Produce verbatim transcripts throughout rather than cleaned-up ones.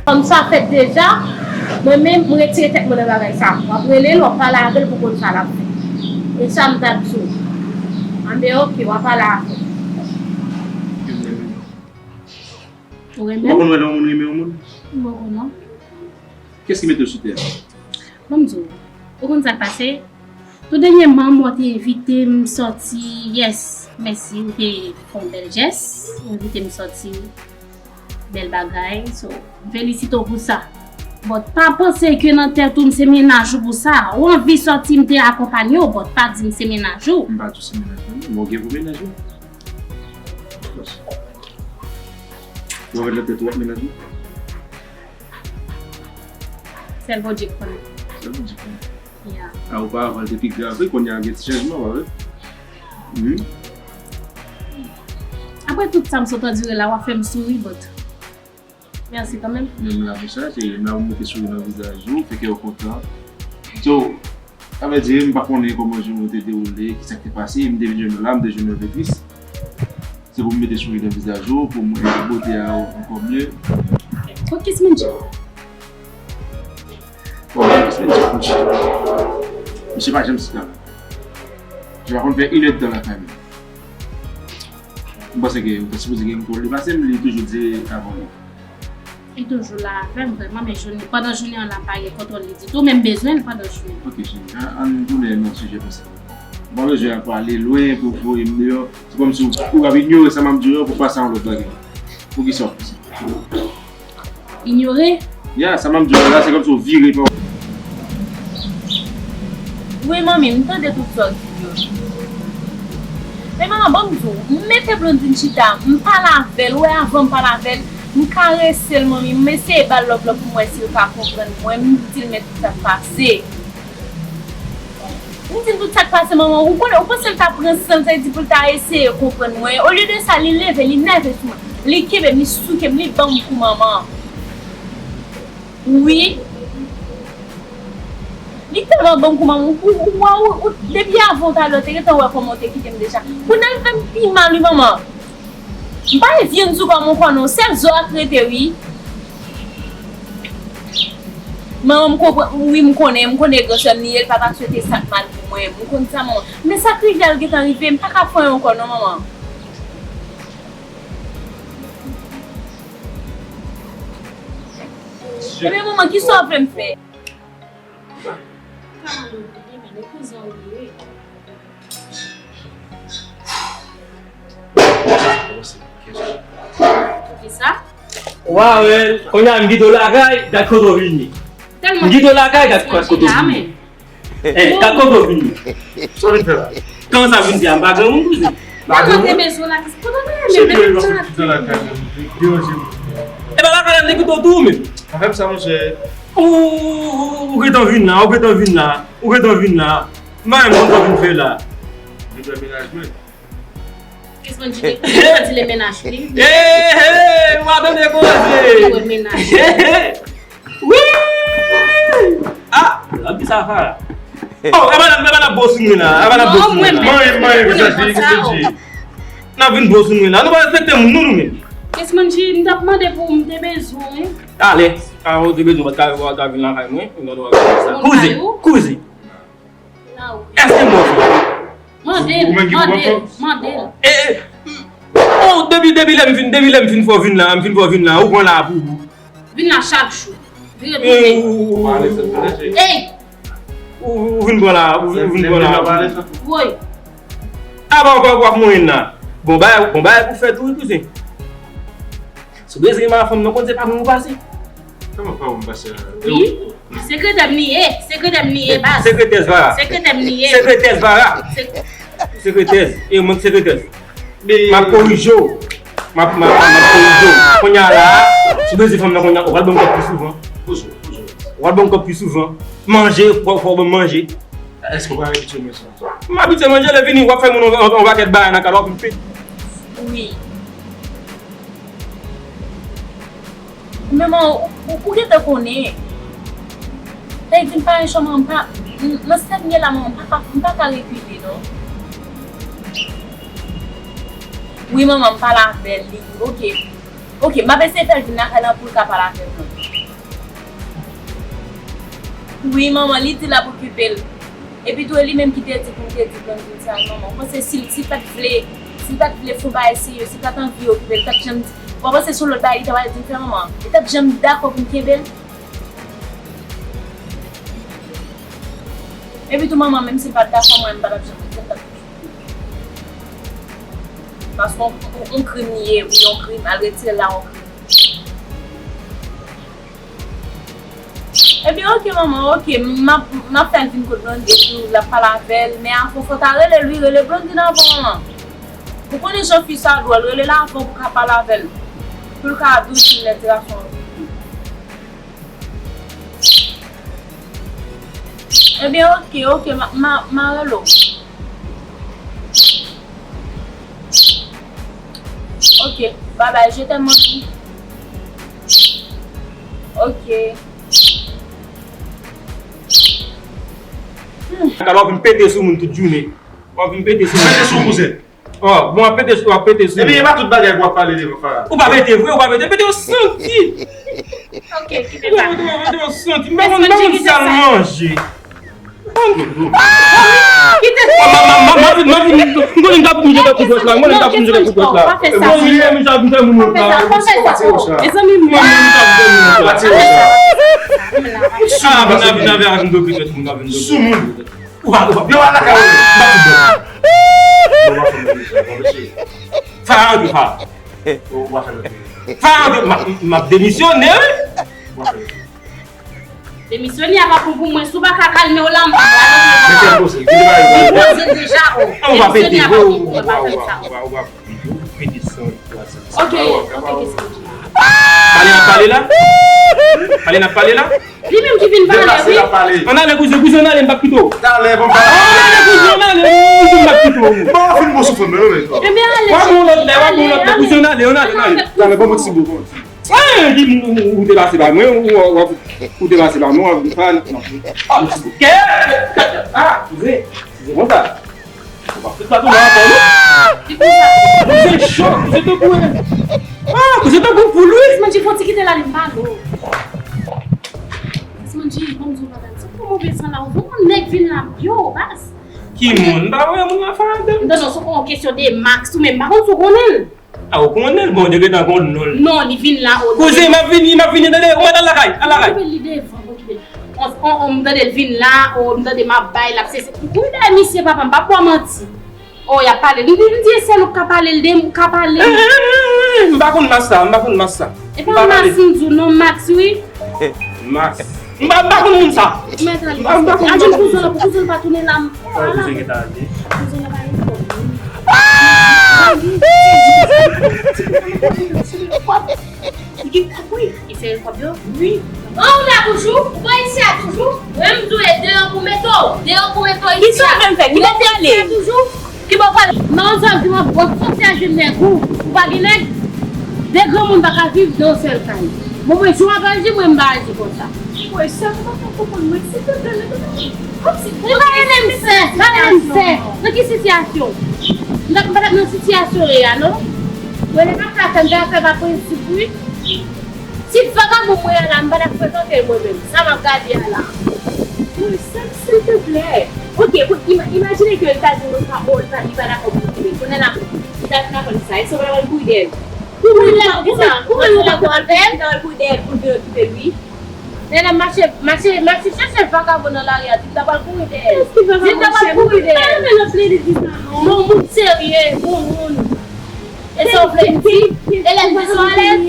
Kòm sa fèt deja, mwen menm, m retire tèt mwen nan bagay sa. W ap rele l, w ap pale avè l pou konn sa l ap fè. E sa m t ap di w. Anben, oke, w a pale avè l. Ou renmen m? Ou pa konn wè lè yon moun renmen yon moun? M poko non. Kiyès ki mete w sou tè a? Ban m di w, ou konn sa k pase? Tou dènyèman, mwen te envite m sòti, yes, mèsi, ou te fè yon bèl jès, ou envite m sòti, bèl bagay, so, m felisite w pou sa. But pa panse ke nan tèt ou m se mennaj ou pou sa. Ou anvi sòti, m te akonpanye w, but pa di m se mennaj ou. M pa di w se mennaj mwen, non, men w gen pou mennaj mwen. Ou anvi nan tèt ou w ap mennaj mwen? Sèl Bondye k konnen. Sèl Bondye k konnen. Yeah. A, oparavan, l te pi grav, wi, kounye a gen ti chanjman, pa vre? Wi. Apre tout sa m sot andire la, w ap fè m souri, but mèsi kanmenm. Menm la pou sa, se menm la pou mete souri nan vizaj ou, fè kè w kontan. So, sa vle di, m pa konnen kòman jounen w te dewoule, kisa k te pase, m te vin jwenn ou la, m te jwenn ou enpe tris. Se pou m mete souri nan vizaj ou, pou m wè bote a ankò mye. Bon, kis moun di? Bon, kis moun di? Misye pa janm chita la. Misye pa konn fè inèdtan lakay mwen. M panse ke ou ta sipoze gen kontwòl li pase m, li toujou di avan li. Li toujou la avè m vrèman, men jounen, pandan jounen an l ap pa gen kontwòl li ditou, men m bezwen l pandan jounen an. Ok, cheri, an, ann tounen nan sijè prensipal la. M pa bezwen ap pale lwen pou voye m deyò. Se kòmsi w, w ap inyore sa m ap di w yo pou pase a yon lòt bagay. Poukisa w fè sa? Inyore? Ya, sa m ap di w la, se kòmsi w vire pa w. Wi, manmi, m tande tout sa w di yo. Men manman, ban m di w, m mete Blondine chita, m pale avè l, ou wè avan m pale avè l, m karese l, manmi, m eseye ba l love love pou m wè si l ka konprann mwen, m di l men tout sa k pase. M di l tout sa k pase, manman, ou konnen, ou panse l ta pran san l, sa vle di pou l ta eseye konprann mwen. Olye de sa, li leve, li nève sou mwen. Li kenbe m, li souke m, li ban m kou manman. Wi. Li tèlman ban m kou manman, ou, ou, ou, ou, depi avan talè, ou te gentan wè kòman w te kite m deja. Kounye a l fè m pi mal wi, manman. M pa vle vyann sou kò m ankò non, sèl zo a k rete wi. Manman, m konprann, wi, m konnen, m konnen gran sè m li ye, l pa ta swete sa k mal pou mwen. M konn sa, manman. Men sa k rive a, l gentan rive, m pa ka fè anyen ankò non, manman. Ebyen, manman, kisa w vle m fè? Kisa? Waw, kounye a m kite w lakay, gad kote w vini. M kite w lakay, gad kote w vini. Eh, gad kote w vini. Sa w vin fè la? Kòman sa vin fè a? M pa granmoun, kouzen. M pa granmoun. Cheri, lòt ti dan lakay mwen, deranje m. E pa lakay la, m te kite w tou, menm. Pa fè m sa, monchè. Ou, ou, ou, ou gentan vin la, ou gentan vin la, ou gentan vin la. M pa menm konn sa w vin fè la. Vin fè mennaj mwen. Kis moun di, kis moun di le mennaj li? Hey, hey, ou pa tande koze. Li wè mennaj. Hey, hey. Wi! Ah, la di sa fè la. Oh, e pa n ap, e pa n ap bo sou mwen la, e pa n ap bo sou mwen la. Mwen, mwen, vizaj li, kis moun di? N ap vin bo sou mwen la. Nou pa respekte moun, nou, nou menm. Kis moun di, m t ap mande pou m te bezwen. Ale, a, ou te bezwen, pa t ka, pa t ka vin lakay mwen. Kouzen, kouzen. Èske m bòf ou? Mande l, mande l, mande l. E, e, oh, depi, depi lè m fin, depi lè m fin fè w vin la, m fin fè w vin la, ou pran la pou ou. Vin la chak jou. Vire tounen. Ey! Ou, ou vin pran la, ou vin, ou vin pran la. Woy! Apa w pa w ap mwen la. Bon bagay, bon bagay pou fè tou, wi, kouzen. Si w bezwen renmen fanm nan, konn se pa mwen ou pase. Kòman pa mwen pase la? Wi. Sekretè m li ye, sekretè m li ye, baz. Sekretèz Vara. Sekretè m li ye. Sekretèz Vara. Sekretèz. E mwen sekretèz. M ap korije w. M ap, m ap, m ap korije w. Kounye a la, si w bezwen fanm nan kounye a, ou pral ban m kòb pi souvan. Ou pral ban m kòb pi souvan. Manje, fò, fò w ban m manje. Èske w pa abitye manje? M abitye manje, lè vini, w ap fè moun yon, yon, yon pakèt bagay nan kal, w ap okipe. Wi. Men man, ou, ou, ou gentan konnen. Sa vle di m pa yon chanm, m pa, m, nan sèt mye la, manman, m pa ka, m pa ka rekile, non. Wi, manman, m pale avè l, li, oke. Oke, m ap eseye fè l vin lakay la pou l ka pale avè mwen. Wi, manman, li di l ap okipe l. Epi tou, e li menm ki te di pou m te di Blondine sa, manman. Ou panse si, si l pa t vle, si l pa t vle fè yon bagay serye, si l pa t anvi okipe l, li t ap janm di. Ou panse se yon lòt bagay li ta pral di m fè, manman? Li t ap janm dakò pou m kenbe l? Epi tou, manman, menm si l pa t dakò, mwen, m pa t ap janm, m t ap toujou. Paske yon, yon, yon krim li ye, wi, yon krim. Al retire l la, yon krim. Ebyen, oke, manman, oke. M ap, m ap fè l vin kot Blondine, epi l ap pale avè l. Men avan, fò w ta rele l, wi, rele Blondine avan, manman. Ou konnen jan fi sa dwòl, rele l avan pou w ka pale avè l. Pou l ka di w si l lè ti gason an vini. Ebyen, oke, oke, m a, m a, m a rele w. Oke, babay, je t'aime, manmi. Oke. Kaka w ap vin pete sou moun tout jounen. W ap vin pete sou moun. Pete sou kouzen. Oh, bon, w ap pete, w ap pete sou. Ebyen, e pa tout bagay pou w ap pale devan Farah. Ou pa pete vre, ou pa pete, pete w santi. Ok, kite sa. Pete w santi. M pa konn, m pa konn sa l manje. Kite sa. Ma, ma, ma, ma, ma vin, ma vin, m konnen m ta pou m jete kout wòch la, m konnen m ta pou m jete kout wòch la. Pa fè sa. M konnen m ta pou m jete kout wòch la. Pa fè sa, pa fè sa. Mezanmi, mwen. M konnen m ta pou m jete kout wòch la. Ah, vin, vin, vin avè ak m dope tèt moun, vin dope. Sou moun. Ou pa, ou pa, non, al lakay ou. M pa fout dòmi. Non, w ap fè m dòmi, mesye. Fa antre, fa. Ou pa fè lòt. Fa antre, m ap, m ap demisyone, wi. Ou pa fè lòt. Demisyone a pa bon pou mwen. Si w pa ka kalme w la, m pa pral antre. Mete l poze. Li poze l deja, o. An, ou pa pete. Demisyone a pa bon pou mwen, pa fè sa. Ou pa, ou pa, ou pa, ou pa pete san. Ok, ok, ok. Pale n ap pale la? Pale n ap pale la? Li menm ki vin pale, deplase wi. L ap pale. Ann ale, kouzen, kouzen, ann ale, m p ap kite w. Talè, bon, ann ale, kouzen, ann ale, m p ap kite w. Bon, fin bon sou fon nan, non, men. Ebyen, ale. W ap bon lòt lè, w ap bon lòt lè, kouzen, ann ale, ann ale, ann ale. Talè, bon, bon, ti bout, bon, ti bout. Wi, di m, ou, ou, ou te pase ba mwen, ou, ou, ou, ou te pase ba mwen, ou, ou, ah, non. Ah, kouzen, kouzen, konsa. Ou pa fout pa tounen ankò, non? Ki konsa? Kouzen cho, kouzen tankou, ah, kouzen tankou poul, wi. Smanji, fò ti kite l ale, m pa dlo. Smanji, ban m di w bagay. Se pou move san la, ou yon nèg vin la, yo, baz. Ki moun? M pa wè moun la fè adan. Non, non, se yon kesyon de Max, ou menm, m pa konn si w konnen l. A, ou konnen l, bon, li gentan konn non l. Non, li vin la, o. Kouzen, m ap vini, m ap vini, tande, ou mèt al lakay, al lakay. Okipe li devan, okipe li. On, on, on, m tande l vin la, o, m tande m ap bay, l ap sese. Wi, dèyè misye, papa, m p ap ba w manti. O, y ap pale. M di, m di, e sèl ou k ka pale l de, m ka pale. Eh, eh, eh, eh, m pa konn Max sa, m pa konn Max sa. E pa Max, m di w non, Max, wi. Max. M pa, m pa konn moun sa. Mèt ale. M pa, m pa konn moun sa. Ajoute kouzen la, pou kouzen pa tounen la. Sa kouzen gentan ale? Kouzen la pa gen kòb, non. Li gen kòb, wi. Li sere kòb yo? Wi. An, ou la toujou? Ou pa isi a toujou? Mwen, m di w, e deyò pou mete w. Deyò pou mete w isi a. Kisa w vle m fè? Ki bò pou ale? Mete isi a toujou. Ki bò pral? Nan yon sèl jou, w ap, w ap sòti al jwenn nèg ou. Ou pa gen nèg? De granmoun pa ka viv nan yon sèl kay. Bon, mwen, jan w ap aji, mwen, m pa aji konsa. Woy, sè, ou pa ka konprann mwen, silvouplè, mete m nan yon ti sitiyasyon. Ou pa rele m sè, pa rele m sè. Nan ki sitiyasyon? M pa t, m pa t nan sitiyasyon ou ye a, non. Mwen, lè m ap ka fè, m ta fè pa prensip, wi. Si vagabon mwen an la, m pa t ap frekante l mwen menm. Sa m ap gade a la. Wi, sè, silvouplè. Ok, pou ima-, imajine ke l ta di mwen sa, o, l pa, li pa dakò pou l kouri. Kounye a la, m ta fin aprann sa. Èske w pa t ap kouri dèyè l? Kouri dèyè l pou kisa? Kouri dèyè l pou l kouri dèyè l pou l vin okipe l, wi. Lè l ap mache, mache, mache chèche vagabon nan lari a, di l ta pral kouri dèyè l. Di l ta pral kouri dèyè l. Non, moun serye, bon moun. E sa w vle m di? Elèv di sou alèz?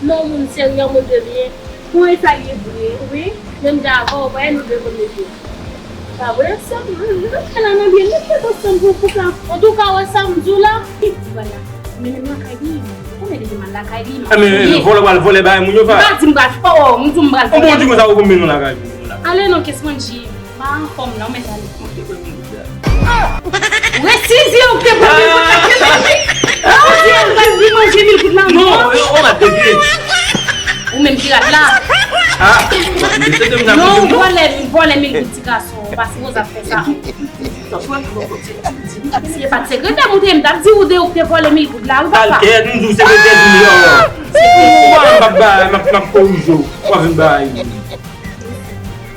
Non, moun serye, moun de byen. Pou e sa ye vre, wi. Menm jan avè w, pa nou de moun de byen. Pa vre, sè m, nou fè la nan byen, nou fè ansanm pou, pou sa. Antouka, wè sa m di w la. Li di w la. Men menm lakay li, ou konnen li te mal lakay li, mal. Eh, men, vòlè pral vòlè bagay moun yo fè. M pa di m pral, oh, m di w m pral vòlè. Bon, di konsa, ou konn mennen lakay moun yo la. Ale non, Kesmanji. Pa anfòm non, mèt ale. Resizi ou te pran mil goud la. Ou di al bay li manje mil goud la. Non, ou pa devye. Ou menm pirat la. Ah, non, vòlè, vòlè mil goud ti gason, ou pa sipoze ap fè sa. Si e pa t sekretè m ou te ye, m t ap di ou de ou te vòlè mil goud la, wi papa. Alkè, m di w sekretè di m yo. Ou pa m ap ba, m ap, m ap korije w. Ou pa vin bay.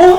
Oh!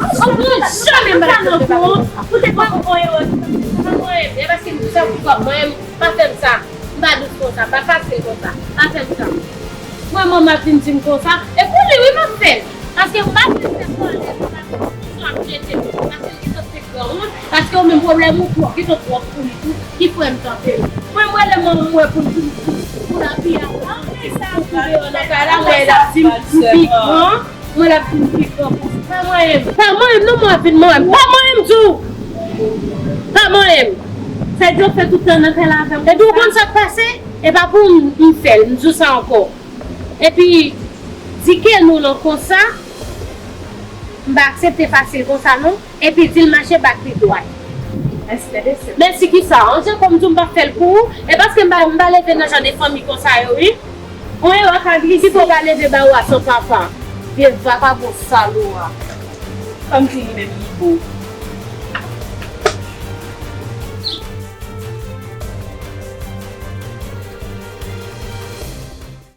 Ou janmen m pa aksepte pa pou ou. Ou te pran pou yon erè. Pa mwen, e paske m sa pou kòb mwen, pa fè m sa. M pa dous konsa, pa fasil konsa. Pa fè m sa. Mwen, manman ap vin di m konsa. E pou li, wi, m ap fè l. Paske m pa vle fè kòlè, m pa vle fè sa ap jete m. Paske li sot te gran wont. Paske ou menm pwoblèm ou twò, gentan twòp pou li tou. Ki frè m tanpe l. Mwen, mwen, lè manman m wè pou l vin pou, pou l apiye a, pou l deyò nan kay la, mwen, l ap di m, m pi gran. Mwen l ap vin pi gran pou sa. Pa manyen m. Pa manyen m non, mwen ap vin manyen m. Pa manyen m di w. Pa manyen m. Sa di w fè tout tan nan kay la avè m. Epi w konn sa k pase? E pa pou m, m fè l, m di w sa ankò. Epi, di ke nou non konsa, m pa aksepte fasil konsa non. Epi di l mache bat li dwat. Mèsi, kisa? An jan kòm di w m pa fè l pou ou. E paske m pa, m pa leve nan jan de fanmi konsa yo, wi. Mwen yo ka glise. Ki fè w ka leve ba ou a san papa? Vye vakabon sal ou a. Kòm di li menm li bon.